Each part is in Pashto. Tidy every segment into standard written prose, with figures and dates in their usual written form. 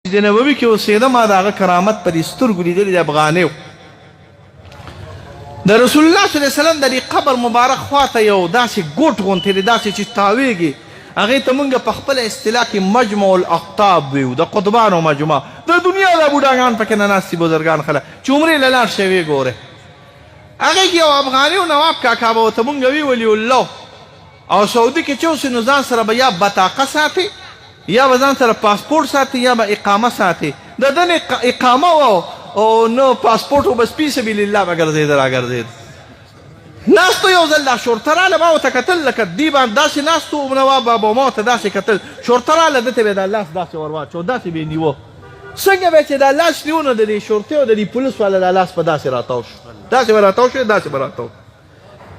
مسجد نبوي کې اوسېده، ما د هغه کرامت په دې سترګو لیدلی. د افغانیو د رسول الله صلی الله علیه وسلم د دې قبر مبارک خواته یو داسې ګوټ غونتې دی، داسې چې تاویږي. هغې ته مونږ په خپله اصطلاح کې مجمع الاقطاب ویو، د قطبانو مجمع. د دنیا دا بوډاګان پکې نه ناست دي، بزرګان خلک چې عمرې له لاړ شي ویې ګوره. هغې کې یو افغاني و، نواب کاکا به ورته مونږ وي، ولي الله. او سعودي کې چې اوسې نو ځان سره به یا بطاقه ساتې، یا به ځان سره پاسپورټ ساتې، یا به اقامه ساتې. د ده نه اقامه وه او نه پاسپورټ و، بس فی سبیل الله به ګرځېده راګرځېده. ناست یو ځل دا شرطه راله، ما ورته کتل لکه دی باندې داسې ناست و نواب بابا، ما ورته داسې کتل. شرطه راله، ده ته به یې دا لاس داسې ور واچو، داسې به یې نیوه. څنګه به چې دا لاس نیو نو د دې شرطې او د دې پولیس والا دا لاس په داسې راتاو شو، داسې به راتاو شو، داسې به راتاو.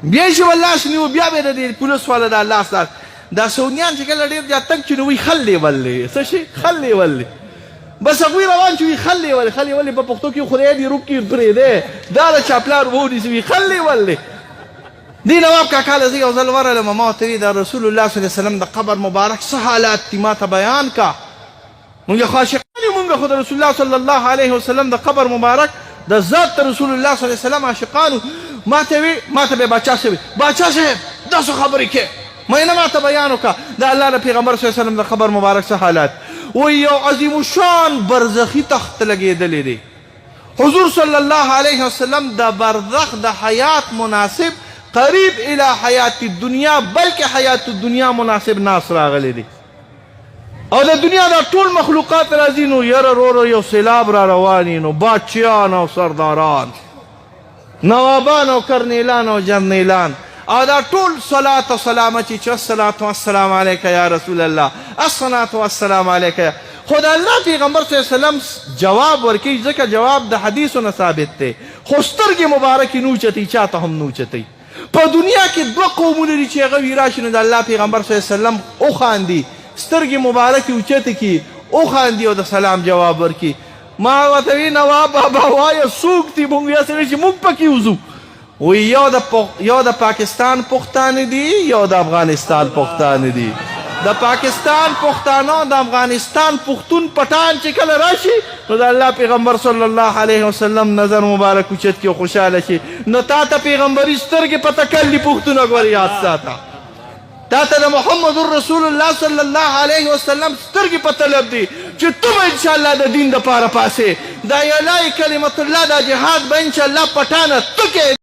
بیا یې چې به لاس نیو، بیا به د دې پولیس والا دا لاس دا دا سعودیان چې کله ډېر زیات تنګ شي نو وایي خلې ولې څه شي، خلې ولې. بس هغوی روان چې وي خلې ولې، خلې ولې په پښتو کې خدای دې روک کړي پرېږدی، دا د چا پلار ونیسي وي خلې ولې. دې نواب کاکا له زه یو ځل ورغلم، ما ورته ویل د رسول الله صلی الله علیه وسلم د قبر مبارک څه حالات دي، ما ته بیان کا. مونږ خو عاشقان یو، مونږ خو د رسول الله صلی الله علیه وسلم د قبر مبارک د ذات د رسول الله صلی الله علیه وسلم عاشقان. ما ته وی، ما ته به باچا صاحب، باچا صاحب دا څه خبرې کې، ما نه ما ته بیان وکړه د الله د پیغمبر صلی الله علیه وسلم د قبر مبارک څه حالات. وایي یو عظیم الشان برزخي تخت لګېدلی دی. حضور صلی الله علیه وسلم د برزخ د حیات مناسب قریب الی حیات الدنیا، بلکې حیات الدنیا مناسب ناس راغلی دی. او د دنیا دا ټول مخلوقات راځي نو یره رورو یو سیلاب را رواني، نو بادشاهان او سرداران، نوابان او کرنیلان او جرنیلان، او دا ټول صلات او سلام چې الصلاة والسلام علیک یا رسول الله، الصلاة والسلام علیک. خو د الله پیغمبر صلی الله علیه وسلم جواب ورکوي، ځکه جواب د حدیثو نه ثابت دی. خو سترګې مبارکې نه اوچتوي، چاته هم نه اوچتوي. په دنیا کې دوه قومونه دي چې هغه وي راشي نو د الله پیغمبر صلی الله علیه وسلم وخاندي، سترګې مبارکې اوچتې کړي، وخاندي او د سلام جواب ورکړي. ما ورته وی نواب بابا وایه څوک دي، مونږ یې هسې نه چې مونږ پکې وځو. وایي یو د پاکستان پښتانه دي، یو د افغانستان پښتانه دي. د پاکستان پښتانه او د افغانستان پښتون پټان چې کله راشي نو د الله پیغمبر صلی الله علیه وسلم نظر مبارک اوچت کړي او خوشحاله شي. نو تا ته پیغمبري سترګې په تکل دي پښتونه، ګورې یاد ساته، تا ته د محمد رسول الله صلی الله علیه وسلم سترګې په طلب دي چې ته به انشاءالله د دین دپاره پاسې دا یلای کلمت الله دا جهاد به انشاءالله پټانه ته کوې.